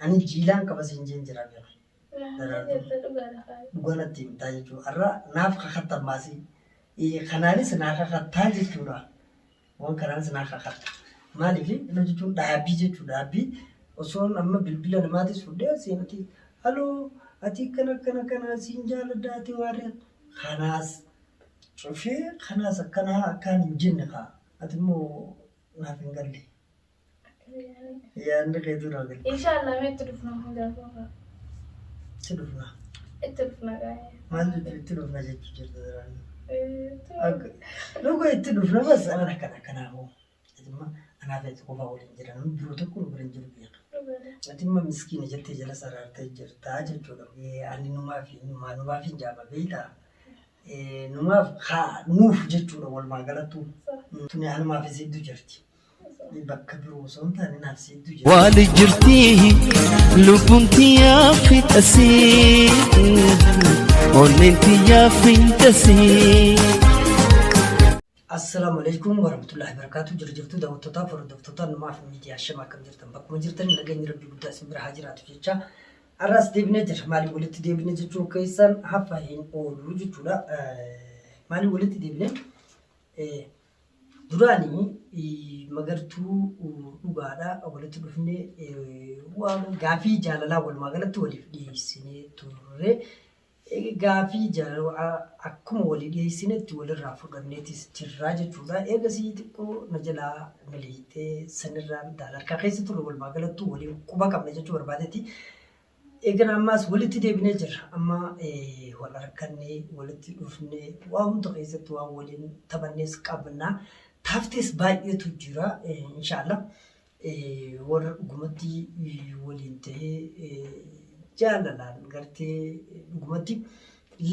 Ani jiilaan qaba siin jeen jira beeka. Daraartuu. Dhugaa natti himtaa jechuudha. Har'a naaf kakatta ammaasii. Kanaanis naa kakattaa jechuudha. Waan kanaanis naa kakatta. Maaliif inni jechuun dhaabbii jechuudha. Dhaabbii osoon amma bilbila namaatis fudhee siin ati haloo ati akkana akkana akkana siin jaaladha ati waarri kanaas cufee kanaas akkanaa akkaan hin jenne kaa ati immoo naaf hin galle. Yaadni keetuu naa galle. Inshallah mee itti dhufna gaafa. Itti dhufna. Itti dhufna gaafa. Maal jechuu itti dhufna jechuu jirta duraan. Dhuga itti dhufna bas anan akkana akkanaa hoo. Atimma anaaf ati qofaa waliin jira namni biroo tokko nu bira hin jiru beeka. Atimma miskiina jettee jala saraartee jirtaa jechuudha. Ani numaaf numaa numaaf hin jaama beektaa. Numaaf haa nuuf jechuudha walumaa galattuu. Tuni anumaaf isiiddu jirti. Bakka biroo osoo hin taane naaf siiddu jirti. Waali jirtii lubbuun tiyyaa fixasii onneen tiyyaa fixasii. Assalaamu alaikum warahmatullahi wabarakatuh. Jira jirtuu daawwattootaa fi hordoftoota numaaf miidiyaa shama akkam jirtan bakkuma jirtan nageenyi rabbii guddaa isin bira haa jiraatu jecha har'as deebinee jira. Maaliif walitti deebine jechuun keessan hafa hin oolu jechuudha. Maaliif walitti deebine? Duraani magartuu dhugaadha walitti dhufne waan gaafii jaalalaa walumaa galatti waliif dhiyeessinee turre. Gaafii jaalalaa akkuma walii dhiyeessinetti walirraa fudhanneetis jirraa jechuudha. Eegasii xiqqoo na jalaa miliixee sanirraan daalarkaa keessa turre walumaa galattuu waliin quba qabna jechuu barbaadeeti. Eegana ammaas walitti deebinee jirra. Amma wal argannee, walitti dhufnee, waa hunda keessatti waan waliin taphannees qabna. Taaftees baay'eetu jira. Inshaallah warra dhugumatti waliin ta'ee jaalalaan gartee dhugumatti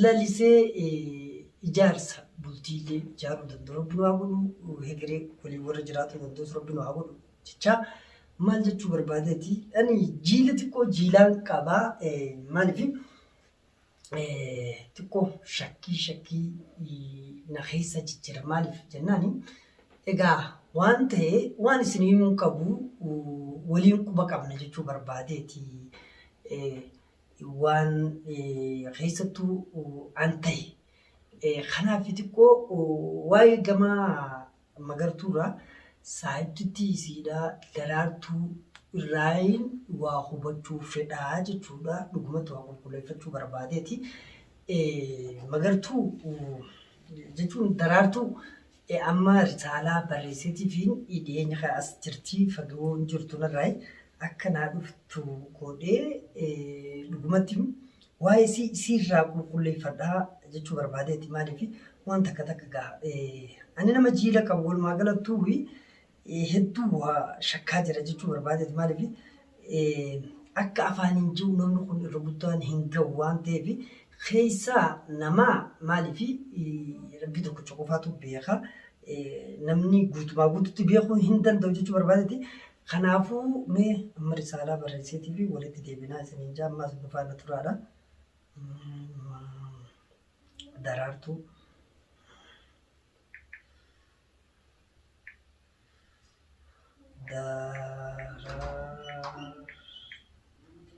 lalisee ijaarsa bultiilee ijaaruu danda'u rabbi nu haa godhu hegeree waliin warra jiraachuu danda'us rabbi nu haa godhu jechaa maal jechuu barbaadeeti ani jiila xiqqoo jiilaan qaba maaliif xiqqoo shakkii shakkii na keessa jijjira maaliif jennaani egaa waan ta'e waan isin himuu qabu waliin quba qabna jechuu barbaadeeti waan keessattuu an ta'e kanaaf xiqqoo waa'ee gama Magartuu irraa saahibtittii isiidhaa Daraartuu irraayin waa hubachuu fedhaa jechuudha. Dhugumatti waa qulqulleeffachuu barbaadeeti. Magartuu jechuun Daraartuu amma risaalaa barreesseetiifiin dhiyeenya kana as jirtii fagoo hin jirtu narraayi akka naa dhuftu godhee dhugumatti waa'ee isii isiirraa qulqulleeffadhaa jechuu barbaadeeti. Maaliif waan takka takka gaha. Ani nama jiila qabu walumaa galattuu hedduu waa shakkaa jira jechuu barbaadeeti. Maaliif akka afaaniin jiru namni kun irra guddaan hin gahu waan ta'eef keessaa namaa maaliif rabbii tokkicha qofaatu beeka. Namni guutumaa guututti beekuu hin danda'u jechuu barbaadeeti. Kanaafuu mee amma risaalaa barreesseetii fi walitti deebinaa isiniin jaa ammaas nu faana turaadha. Daraartuu.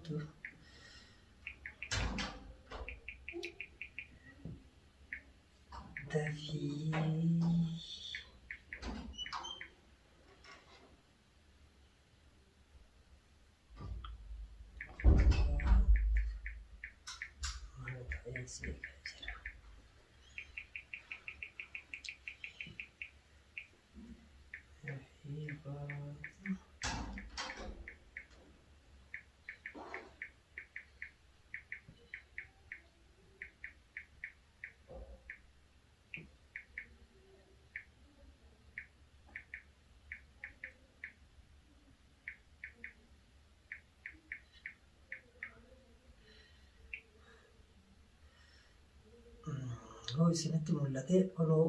Daraartuu. Dafii. Maal ta'ee si eegaa jira? Dafii baatu. Yoo isinitti mul'ate kunoo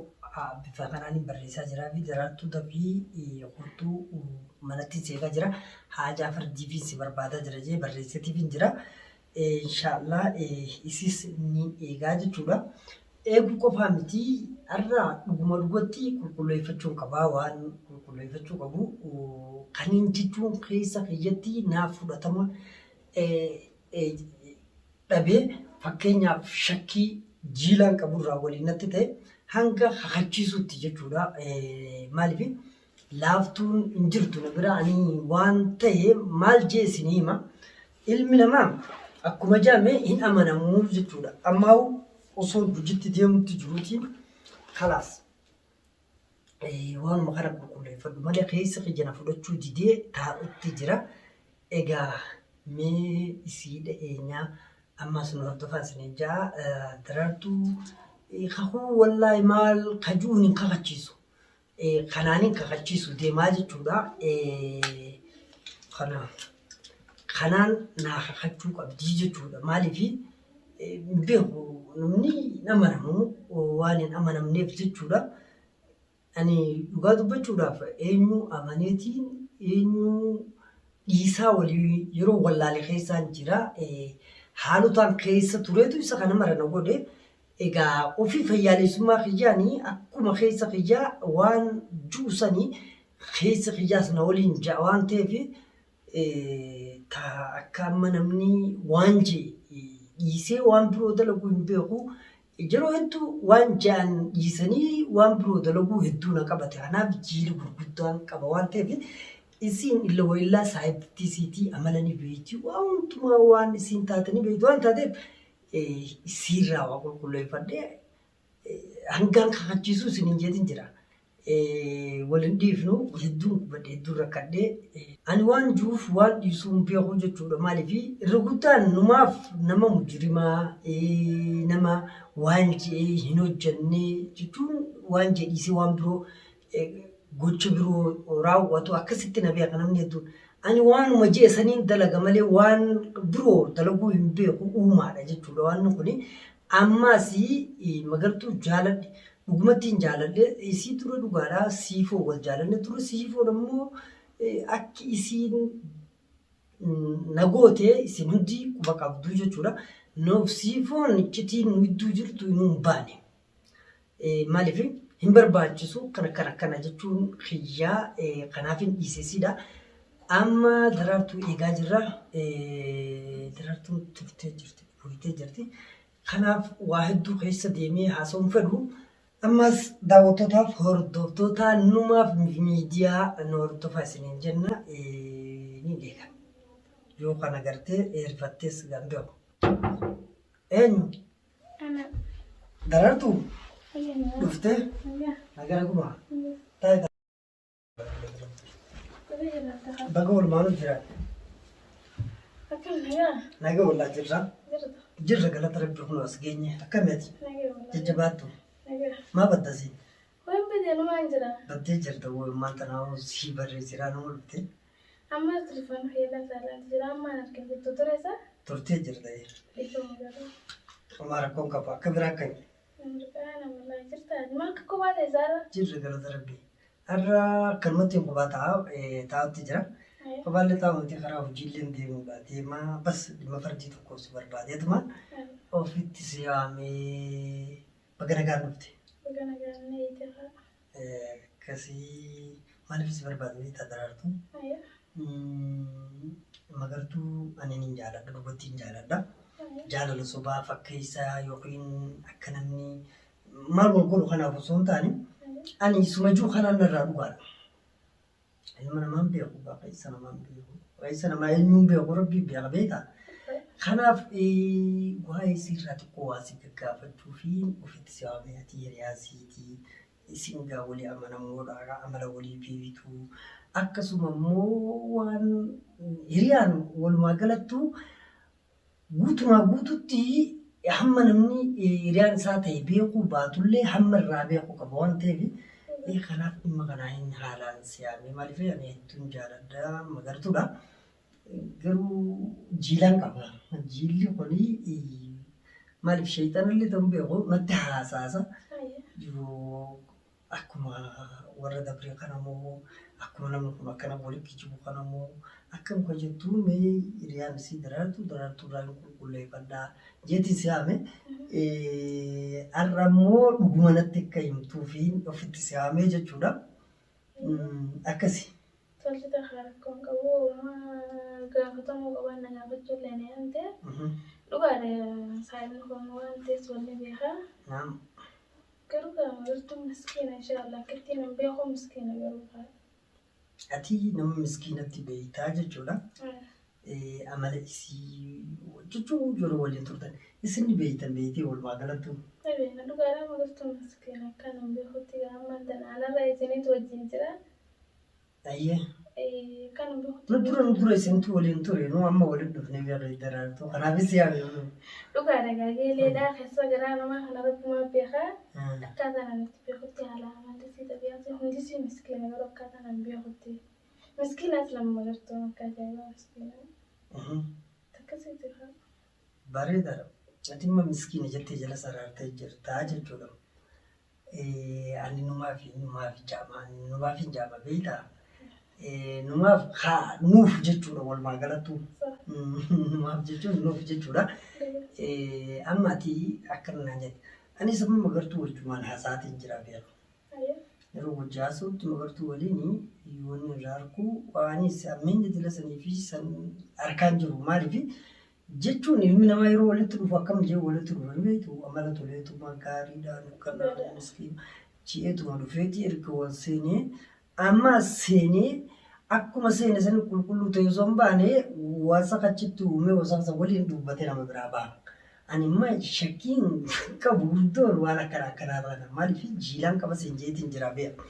bifa kanaan barreessaa jiraa fi daraartuu dafii kottuu manatti seeqaa jira. Haajaa fardiifiin si barbaadaa jira jee barreessetiifiin jira. Inshaallah isis ni eegaa jechuudha. Eeguu qofaa miti har'a dhuguma dhugatti qulqulleeffachuun qabaa waan qulqulleeffachuu qabu kaniin jechuun keessa kiyyatti naaf fudhatama dhabee fakkeenyaaf shakkii jiilaan qaburraa waliin natti ta'e hanga kakachiisuutti jechuudha. Maaliif laaftuun hin jirtu na bira ani waan ta'e maal jee isinii hima. Ilmi namaa akkuma jaame hin amanamu jechuudha. Ammaa osoo hojiitti deemutti jiruutiin kalaas waanuma kana qulqulleeffadhu malee keessa kiyya na fudhachuu didee taa'utti jira. Egaa mee isii dha'eenyaa ammas nu hordofaa isiniin ja'a. Daraartuu kakuu wallaahi maal kajuun hin kakachiisu. Kanaan hin kakachiisu deemaa jechuudha. Kana kanaan naa kakachuu qabdii jechuudha. Maaliif hin beeku namni hin amanamu waan hin amanamneef jechuudha. Ani dhugaa dubbachuudhaaf eenyu amaneetiin eenyu dhiisaa walii yeroo wallaale keessaan jira. Haalotaan keessa tureetu isa kana mara na godhe. Egaa ofii fayyaalessummaa kiyyaani akkuma keessa kiyyaa waan ju'u sani keessa kiyyaas na waliin ja'a waan ta'eef ta akka amma namni waan je'e dhiisee waan biroo dalaguu hin beeku. Yeroo hedduu waan ja'an dhiisanii waan biroo dalaguu hedduu na qabate. Kanaaf jiili gurguddaan qaba waan ta'eef isiin illa wayillaa saahibtittii isiitii amala ni beeyti. Waan hundumaa waan isiin taate ni beeyti waan taateef isiirraa waa qulqulleeffadhee hangaan kakachiisuu isiniin jeetin jira. Wal hin dhiifnu hedduun gubadhe hedduun rakkadhe. Ani waan juuf waan dhiisuu hin beeku jechuudha. Maaliif irra guddaan numaaf nama mujrimaa nama waan je'ee hin hojjenne jechuun waan je'e dhiisee waan biroo gocha biroo raawwatu akkasitti na beeka namni hedduun. Ani waanuma je'e saniin dalaga malee waan biroo dalaguu hin beeku uumaadha jechuudha waan kuni. Ammaas Magartuu jaaladhe dhugumattiin jaaladhe isii dura dhugaadha siifoo wal jaalanne ture siifoon ammoo akki isiin na goote isin hundi quba qabdu jechuudha. Nuuf siifoon iccitiin nu gidduu jirtu inuu hin baane. Maaliif hin barbaachisu akkana akkana akkana jechuun kiyyaa kanaaf hin dhiisesiidha. Amma daraartuu eegaa jirra. Daraartuun turtee jirti, hoyitee jirti. Kanaaf waa hedduu keessa deemee haasa'uun fedhu. Ammas daawwattootaaf hordoftoota numaaf miidiyaa nu hordofaa isiniin jenna ni beeka. Yoo kana gartee rifattees gan beeku. Eenyu? Ana. Darartuu dhuftee nagara guma. Taa'e baga walumaanuu jiraadhe. Akkam nagaa? Naga wallaa jirra. Jirta. Jirra galata rabbi kun as geenye. Akkami ati? Nagaa wallaa. Jajjabaattu. Nagaa. Maa baddasi? Waan badee numaan jira. Baddee jirta wayummaan tanaa sii barreessiraa nama dhufte. Amma telefoon fayyadaan saalaan jira ammaan argin jirtu ture isaa. Turtee jirta. Dhiifama garuu. Homaa rakkoon qabu akka biraa akkami? Mirgaa namalaa jirta. Maal akka kophaa ta'e isaarra? Jirra galata rabbi. Har'a akkanumatti kophaa ta'a taa'utti jira. Kophaallee taa'u miti karaa hojiillee deemuudha deemaa bas dhimma fardii tokko si barbaadeetuma ofitti si yaamee baga nagaan dhufte. Baga nagaan na eegde haa. Akkasii maaliif si barbaade beektaa daraartuu? Magartuu ani nin jaaladha dhugatti hin jaaladha. Jaalala sobaa fakkeessaa yookiin akka namni maal wal godhu kanaaf osoo hin taane ani isuma jiru kanaan narraa dhugaadha. Ilma namaan beeku keessa namaan beeku keessa namaa eenyuun beeku rabbii beeka beektaa. Kanaaf waa'ee isiirraa xiqqoo waa si gaggaafachuu fi ofitti si waamee ati hiriyaa siitii isin gaa walii amanamoodha amala walii beektu akkasuma immoo waan hiriyaan walumaa galattuu guutumaa guututti hamma namni hiriyaan isaa ta'e beekuu baatullee hamma irraa beekuu qaba waan ta'eef kanaaf dhimma kanaa hin haalaan siyaamee maaliif ani hedduun jaaladha magartuudha. Garuu jiilaan qaba. Jiilli kuni maaliif sheexanallee ta'uu beeku natti haasaasa. Yoo akkuma warra dabree kana moo akkuma namni kun akkana walitti kijibu kana moo akkam kan jettu mee hiriyaan isii daraartu daraartuu irraa hin qulqulleeffadhaa jeetiin si yaame. Har'a immoo dhuguma natti akka himtuu fi ofitti si yaamee jechuudha. Akkasi. Tolchita haa rakkoon qabu. Gaafatamuu qaban na gaafachuu illee ni hante. Dhugaadha saayinni kun waan ta'eef wanni beekaa. Naam. Garuu gaa magartuun miskiina inshaallah akka ittiin hin beeku miskiina garuu kaa. Ati nama miskiinatti beektaa jechuudha. Amala isii jechuun yeroo waliin turtan isin ni beektan beektee walumaa galattu. Ni beekna dhugaadha magartuun miskiina akka nan beekutti gaa ammaan tana anarra isiniitu wajjin jira. Ayyee. Akka nan beekutti. Nu dura nu dura isintu waliin ture nu amma waliin dhufne beekne daraartuu kanaafis yaame nu. Dhugaadha gaa geeleedha keessa garaa namaa kana rabbumaa beekaa. Akkaataa nan itti beekutti haala amalli isii xabi'aati hundi isii miskiina garuu akkaataa nan beekutti. Miskiinaas lama magartuun akka ajaa'ibaa miskiina. Akkasitti haa. Bareedaadha. Ati imma miskiina jettee jala saraartee jirtaa jechuudha. Ani numaaf numaaf jaama numaaf hin jaama beektaa? Numaaf haa nuuf jechuudha walumaa galattuu. Numaaf jechuun nuuf jechuudha. Amma ati akkana naan jette. Anis amma magartuu wajjumaan haasa'aatiin jira beeku. Yeroo wajji haasa'utti magartuu waliin wanni irraa arku waanis ammeenyi dila sanii fi san harkaan jiru maaliif jechuun ilmi namaa yeroo walitti dhufu akkam jee walitti dhufa hin beektu amala toleetuma gaariidhaan akkana miskiin ji'eetuma dhufeeti erga wal seenee amma seenee akkuma seene sani qulqulluu ta'e osoo hin baane wasaka achitti uumee wasaka san waliin duubbatee nama biraa baha. Ani imma shakkiin qabu guddoon waan akkana akkanaa irraa kana maaliif jiilaan qaba siin jeetiin jira beeka.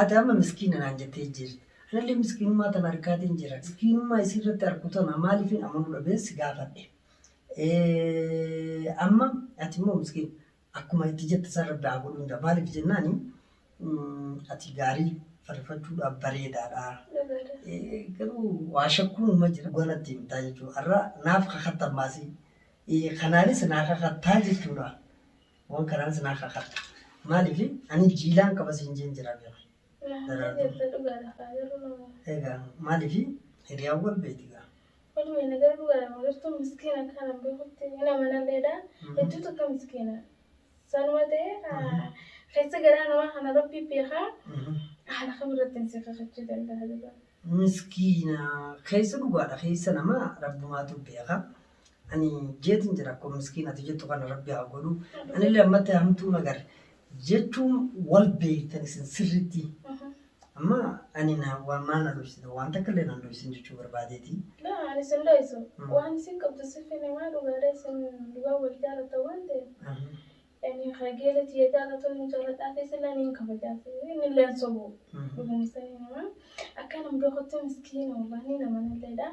Ati amma miskiina naan jettee jirta. Anillee miskiinummaa tana harkaatiin jira. Miskiinummaa isii irratti arku tana maaliifin amanuu dhabeen si gaafadhe. Amma ati immoo miskiin akkuma itti jette san rabbi haa godhuun jira. Maaliif jennaani ati gaarii farfachuudhaaf bareedaadha. Garuu waa shakkuun numa jira. Dhugaa natti himtaa jechuudha. Har'a naaf kakattan maasii. Kanaanis naa kakattaa jechuudha. Waan kanaanis naa kakatta. Maaliif ani jiilaan qaba siin jeen jira beeku. Egaa maaliif hiriyaan wal beeti gaa. Walumaa garuu dhugaadha magartuun miskiina akkaan beekutti hin amanalleedha. Hedduu tokko miskiina. Sanuma ta'e keessa garaa namaa kana rabbi beekaa haala kamirratti hin kakachuu danda'a dhugaa. Miskiina keessa dhugaadha keessa namaa rabbumaatu beeka. Ani jeetiin jira akkuma miskiina ati jettu kana rabbi haa godhu. Anillee ammatti hamtuu nagarre jechuun wal beektan isin sirriitti. Amma ani na waan maal na dhoksita waan takka illee na hin dhoksin jechuu barbaadeeti. Laa ani isin dhoysu waan isin qabdu siif himaa dhugaadha isin dhugaa wal jaalata waan ta'eef. Ani kageela tiyya jaalatu ni jaaladhaa fi sila ni kabajaasi inni illee hin sobu. Dhuguma sanii nama akka nam beekutti miskiina wallahi ni nama nalleedha.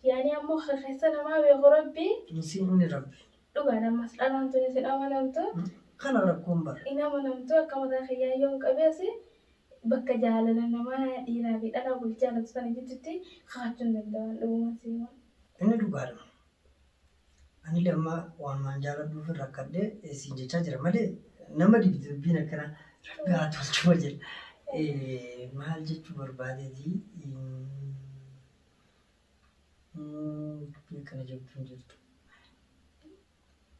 Yaani ammoo keessa namaa beeku rabbi Misiin inni rabbi. Dhugaadha ammas dhalaan tun isin amanamtu. Kana rakkoon bara. In amanamtu akka mataa kiyyaa yoon qabeesi bakka jaalala namaa dhiiraa fi dhalaa wal jaalatu sana jidduutti kakachuu hin danda'an dhuguma siima. Inni dhugaadha. Anillee amma waanumaan jaaladhuuf rakkadhee siin jechaa jira malee nama dhibdi dubbiin akkana rabbi haa tolchuma jedha. Maal jechuu barbaadeeti? Dubbii akkana jabduun jirtu.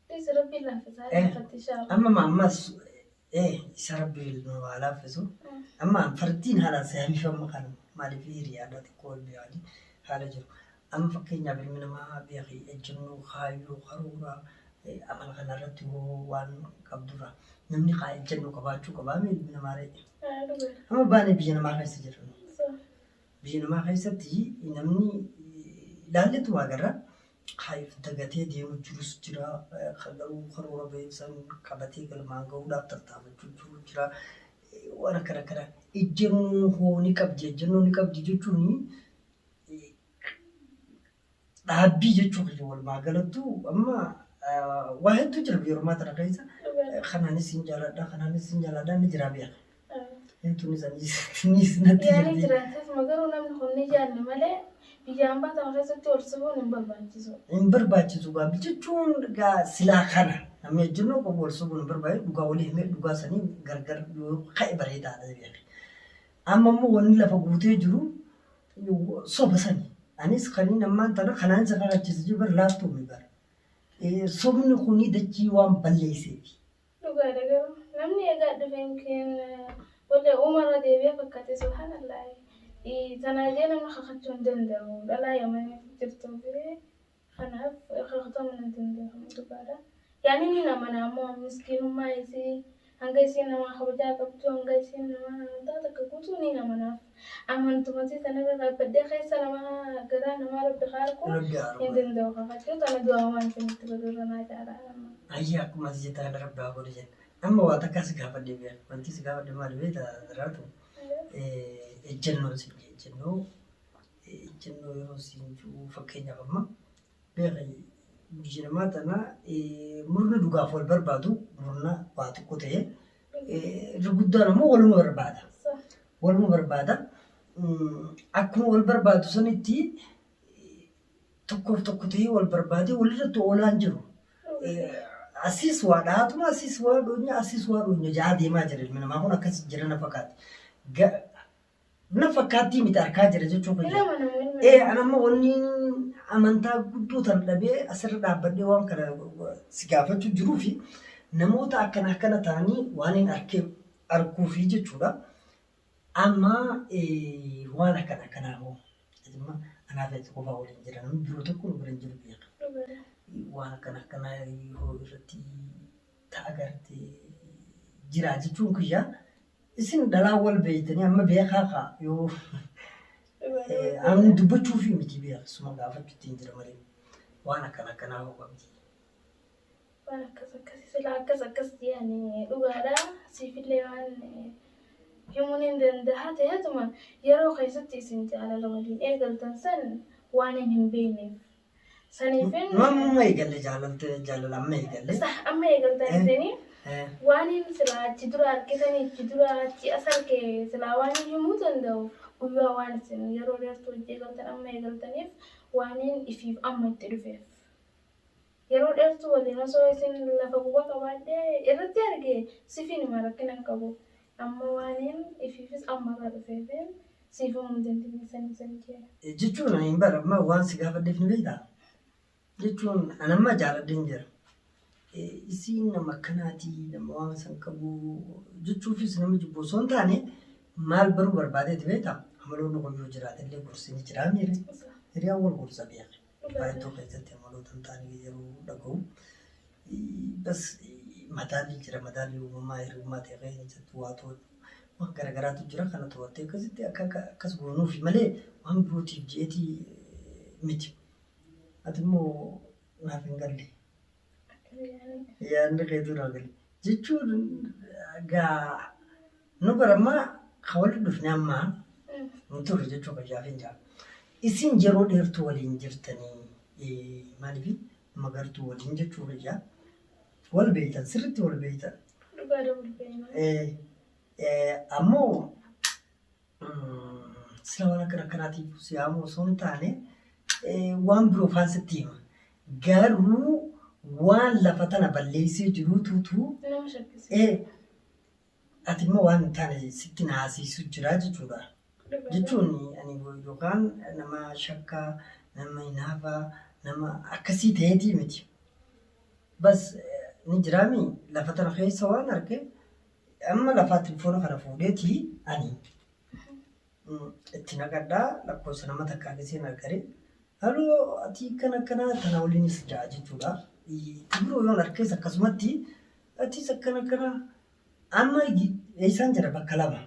Dhiisi rabbiin laaffisaa laafatti inshallah. Amma ammas isa rabbi nu haa laaffisu. Amma fardiin haala saamifamma kana maaliif hiriyaadha xiqqoo ol beekanii haala jiru. Amma fakkeenyaaf ilmi namaa beeki ejjennoo kaayyoo karoora amala kanarratti hoo waan qabdurra namni kaa ejjennoo qabaachuu qabaa ilmi namaa ree. Amma baanee biyya namaa keessa jirra. Biyya namaa keessatti namni ilaalletu agarra. Kaayyoof dagatee deemu jirus jira. Kan garuu karoora ba'e san qabatee galmaan gahuudhaaf tattaafachuu jiru jira. Waan akkana akkana. Ejjennoo hoo ni qabdi. Ejjennoo ni qabdi jechuun dhaabbii jechuu kiyya walumaa galattu amma waa hedduu jira biyya ormaa tana keessa. Kanaanis hin jaaladha, kanaanis hin jaaladha ni jira beeka. Tunis anis natti Yaani jirti. jiraatas garuu namni kun ni jaalli malee biyya hambaa tana keessatti ol sibuun hin barbaachisu. Hin barbaachisu gaa jechuun gaa silaa kana namni ejjennoo qabu wal sobuun hin barbaachisu dhugaa walii himee dhugaa sanii gargar yoo ka'e bareedaadha beeka. Amma immoo wanni lafa guutee jiru soba sani. Anis kaniin ammaan tana kanaan isa kakachiisa jiru bar laaftuu mi bara. Sobni kuni dachii waan balleesseefi. Dhugaadha garuu namni egaa dhufeen keen wallee uumarra deebi'ee fakkaate subhaanallah. Tanaa jee nama kakachuu hin danda'u. Dhalaa Yamanii jirtuu fi kanaaf kakatamuu hin danda'amu dhugaadha. Yaani ni amana ammoo miskiinummaa isii hanga isiin nama kabajaa qabdu hanga isiin nama amantaa takka guutuu ni amanaaf. Amantumatii sanarra dhaabbadhee keessa namaa garaa namaa rabbi haa argu Rabbi haa hin argu. danda'u kakachuu tana du'aa waan isinitti godhu irra naa caalaa amma. Ayyaa akkuma ati jette kana rabbi haa godhu jenna. Amma waa takka si gaafadhe beeka. Wanti si gaafadhe maali beektaa Daraartu? Ejjennoon siin jee ejjennoo ejjennoo yeroo siin jiru fakkeenyaaf amma beeka biyyi namaa tana murni dhugaaf wal barbaadu murna waa xiqqoo ta'e irri guddaan ammoo waluma barbaada. Waluma barbaada. Akkuma wal barbaadu sanitti tokkoof tokko ta'ee wal barbaadee walirratti oolaan jiru. Asiis waa dhahatuma asiis waa dhoonya asiis waa dhoonya ja'aa deemaa jira ilmi namaa kun akkas jira na fakkaatti. Na fakkaattii miti arkaa jira jechuu kiyya. Nama nama ilma Ee an amma wanni amantaa guddoo tan dhabee asirra dhaabbadhee waan kana si gaafachuu jiruu fi namoota akkana akkana ta'anii waan hin arkee arguufi jechuudha. Amma waan akkana akkanaa hoo amma anaaf ati qofaa waliin jira namni biroo tokko nu bira hin jiru beeka. Dhugaadha. Waan akkana akkanaa hoo irratti ta'a gartee jira jechuun kiyya isin dhalaa wal beeytanii amma beekaa kaa yoo Dhugaadha. an dubbachuufi miti beeka suma gaafachuutti hin jira malee waan akkana akkanaa hoo qabdi. Waan akkas akkasii sila akkas akkas jedhani dhugaadha. Siifillee waan himuun hin danda'a ta'eetuma yeroo keessatti isin jaalala waliin eegaltan san waan hin beekneef. Saniifin Nu amma eegalle jaalaltee jaalala amma eegalle. Sah amma eegaltan isinii waan hin silaa achi dura argitanii achi dura achi as arge silaa waan hin himuu danda'u guyyaa waan isin yeroo dheertuu hojii eegaltan amma eegaltaniif waan hin ifiif amma itti dhufeef. Yeroo dheertuu waliin osoo isin lafa quba qabaadhee irratti arge sifiin hima rakkina hin qabu. Amma waaniin ifiifis ammarraa dhufeefin siif himuu hin dandeenye sanii san jee. Jechuun ani hin bara amma waan si gaafadheef ni beektaa? Jechuun ani amma jaaladheen jira. Isiin nama akkanaatii nama waan san qabu jechuufis nama jibbu osoo hin taane maal baruu barbaadeeti beektaa? Amaloonni kun yoo jiraate illee gorsi ni jiraa miire. Hiriyaan wal gorsa beeka. Baay'ee keessatti amaloota hin taane yeroo dhaga'u bas madaalli jira madaalli uumamaa hiriyummaa ta'e keessatti waa to'atu waan garagaraatu jira kana to'attee akkasitti akka akkas goonuufi malee waan birootiif je'eetii miti. Ati immoo naaf hin galle. Yaadni keetuu naaf galle. Jechuun gaa nu barammaa kan walitti dhufne ammaa hin turre jechuu kiyyaaf hin jaa. Isin yeroo dheertuu waliin jirtanii maaliif magartuu waliin jechuu kiyya wal beeytan sirriitti wal beeytan. Dhugaadha wal beekna. Ammoo sila waan akkana akkanaatiif si yaamuu osoo hin taane waan biroo faan sitti hima. Garuu waan lafa tana balleessee jiruutuutu Nama shakkisiisa. Ati immoo waan hin taane sitti na haasiisu jira jechuudha. Jechuun ani yookaan nama shakkaa, nama hinaafaa, nama akkasii ta'eetii miti. Bas ni jiraami lafa tana keessa waan arge amma lafaa telefoona kana fuudheetii ani itti naqadhaa lakkoofsa nama takkaa giseen argare haloo ati akkana akkanaa tana waliinis ja'a jechuudha. Biroo yoon arkees akkasumatti atis akkana akkanaa amma eessaan jira bakka lama.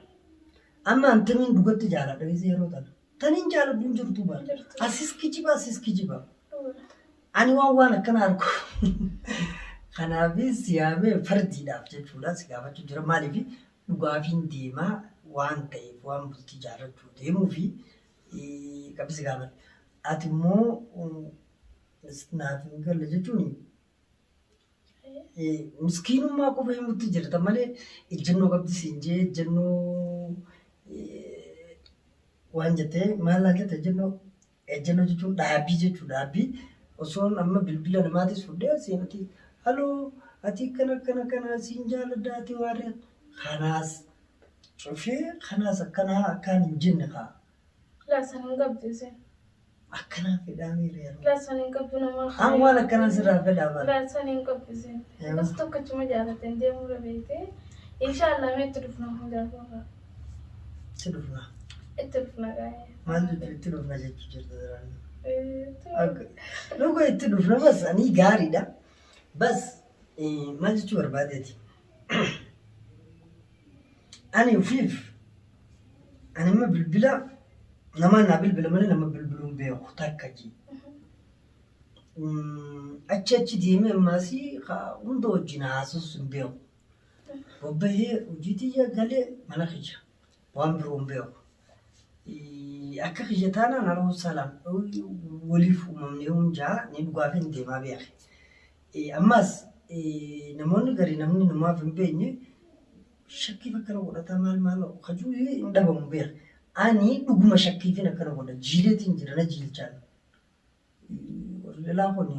Amma antaniin dhugatti jaaladha gisee yeroo tana. Taniin jaaladhu hin jirtu bara. Asis kijiba asis kijiba. Ani waan waan akkana argu. Kanaafis yaamee fardiidhaaf jechuudha si gaafachuu jira. Maaliif dhugaafiin deemaa waan ta'eef waan bultii ijaarrachuu deemuu fi qabbi si gaafadha. Ati immoo naaf hin galle jechuun miskiinummaa qofa himutti jirta malee ejjennoo qabdi siin jee ejjennoo waan jettee maal naan jette ejjennoo ejjennoo jechuun dhaabbii jechuudha dhaabbii osoon amma bilbila namaatis fudhee siin ati haloo ati akkana akkana akkana siin jaaladha ati waan kanaas cufee kanaas akkanaa akkaan hin jenne kaa. Laa san hin qabdu isin. Akkanaa fedhaa miira yeroo. Laa san hin qabdu namaa An waan akkanaa sirraa fedhaa bara. Laa san hin qabdu isin. Bas tokkichuma jaalateen deemuu dha beekte. Inshaallah meetti dhufna hundaafuu. Si dhufna. Itti dhufna gaa'ee. Maal jechuu itti dhufna jechuu jirta duraan. Dhuga itti dhufna bas ani gaariidha. Bas maal jechuu barbaadeeti. Ani ofiif ani amma bilbila namaa naa bilbila malee nama bilbiluu hin beeku takka jee. Achi achi deemee ammaasii hunda wajjin haasa'us hin beeku. Bobbahee hojii tiyya galee mana kiyya waan biroo hin beeku. Akka kiyya taanaan aloo salaam waliif uumamnee hunjaa ni dhugaaf hin deemaa beeke. Ammaas namoonni garii namni namaaf hin beekne shakkiif akkana godhataa maal maal kajuu hin dhabamu beeka. Ani dhuguma shakkiifin akkana godha jiileetiin jira na jiilchaan. Warri dhalaa kun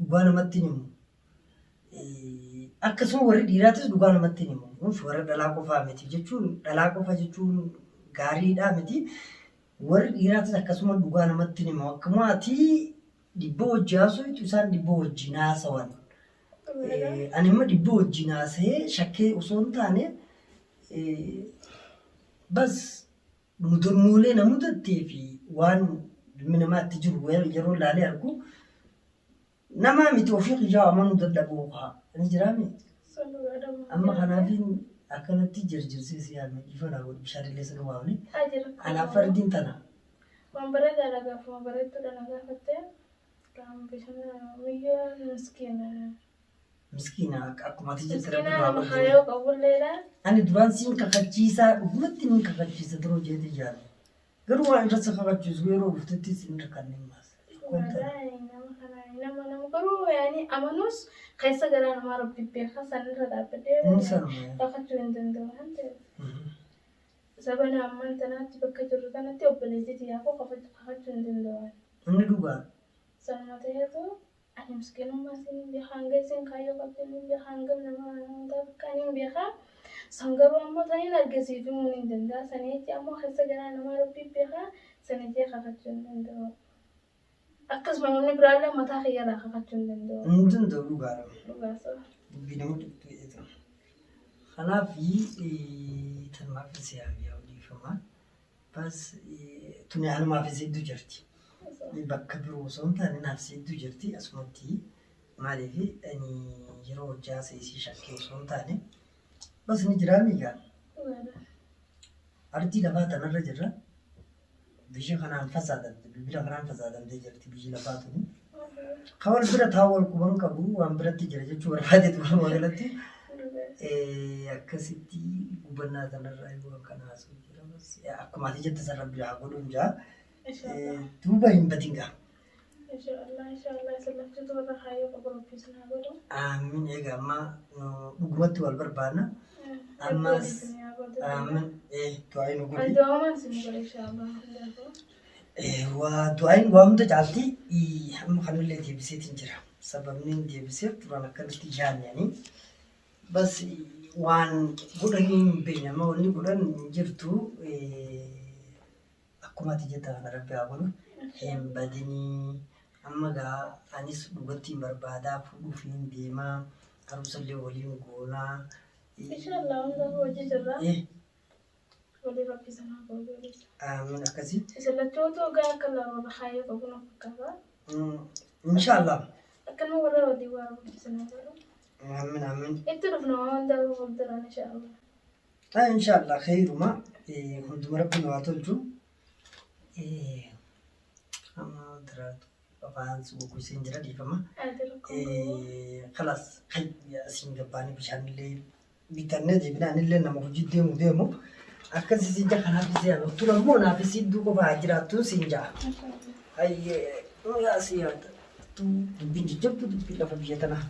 dhugaa namatti hin himu. Akkasuma warri dhiiraatis dhugaa namatti hin himu. Kunis warra dhalaa qofaa miti jechuun dhalaa qofa jechuun gaariidhaa miti. Warri dhiiraatis akkasuma dhugaa namatti hin himu. Akkuma ati dhibboo wajji haasoftu isaan dhibboo wajjin haasawan. Ani immoo dhibboo wajjin haasa'ee shakkee osoo hin taane bas mudannoolee na mudattee fi waan ilmi namaa itti jiru yeroo ilaalee argu namaa miti ofii kiyyaa amanuu dadhabuu kaa ni jiraami. Amma kanaafiin akkanatti jirjirsee si yaadne dhiifa naa godhi bishaan illee sana waamne. Anaaf fardiin tana. Waan bareedaadha gaafuma bareedduudha na gaafatte. Qaama bishaan miyyoo miskiina. Miskiina akkuma ati jette Miskiina rabbi waa nama godhe. kaayoo qabulleedha. Ani duraan siin kakachiisaa dhugumatti niin kakachiisa duroo jeete jaale. Garuu waan irra si kakachiisu yeroo dhuftetti sin rakkanne maas. Wallaahi nama kana nama nama garuu yaani amanuus keessa garaa namaa rabbi beeka sanirra dhaabbadhee Inni sanuma. kakachuu hin danda'u waan ta'eef. Zabana ammaan tanaatti bakka jirru tanatti obboleettii tiyyaafuu kakachuu hin danda'u. Inni dhugaa. Sanuma ta'eetu Ani miskiinummaa isiin hin beeka hanga isiin kaayyoo qabdu hin beeka hangam nama amantaa takkaan hin beeka san garuu ammoo taniin arge siif himuun hin danda'a sanii achi ammoo keessa garaa namaa rabbii beeka sanii jee kakachuu hin danda'u akkasuma namni biraallee mataa kiyyarraa kakachuu hin danda'u. Hin danda'u dhugaadha. Dhugaa soba. Dubbii nama dhibdu jedhu. Kanaaf tanumaaf si yaabee dhiifama. Bas tuni anumaaf si hedduu jirti. Bakka biroo osoo hin taane naaf si hedduu jirti asumatti maaliif ani yeroo hojii haasa'e isii shakkee osoo hin taane bas ni jiraa miigaa. Ardii lafaa tanarra jirra. Biyya kanaan fasaadamte bilbila kanaan fasaadamtee jirti biyyi lafaa tuni. Kan wal bira taa'u wal quban qabu waan biratti jira jechuu barbaadeetu walumaa galatti. Akkasitti gubannaa tanarraa waan kana haasa'u jira. Akkuma ati jette san rabbi haa godhuun jaa. Duuba hin badin gaa. Inshaallah inshaallah isin laftitu warra kaayyoo qabu rabbi isin haa godhu. Aamin egaa amma dhugumatti wal barbaanna. Ammas aamin du'aa nu godhi. Du'aamaan isin godha inshaallah. Waa du'aayin waa hunda caalti amma kanallee deebiseetiin jira. Sababni hin deebiseef duraan akkanatti yaadne ani. Bas waan godhanii hin beekne amma wanni godhan hin jirtu. Akkuma ati jette kana rabbi haa godhu. Hin badinii. Amma gaa anis dhugatti hin barbaadaa fuudhuuf hin deemaa. Aruusallee waliin goonaa. Inshaallah hundaafuu hojii jirra. Walii rabbi isin haa godhu. Aamin akkasii. Isin lachootu gaa akka warra kaayyoo qabu na fakkaata. Inshaallah. Akkanuma warra walii waa rabbi isin haa godhu. Aamin aamin. Itti dhufna waan hundaafuu fuulduraan inshaallah. Inshaallah khayruma hunduma rabbi nu haa tolchu. Amma diraatu afaan si goggoseen jira dhiifama. Kalaas asiin gabbaanii bishaanillee bitannee deebinee anillee nama hojii deemu deemu akkasii siin jaa kanaaf isii anu tun ammoo naaf isii iddoo qofa haa jiraattuun siin jaa. Hayyee asii haa dubbiin jajjabdu dubbii lafa biyya tanaa.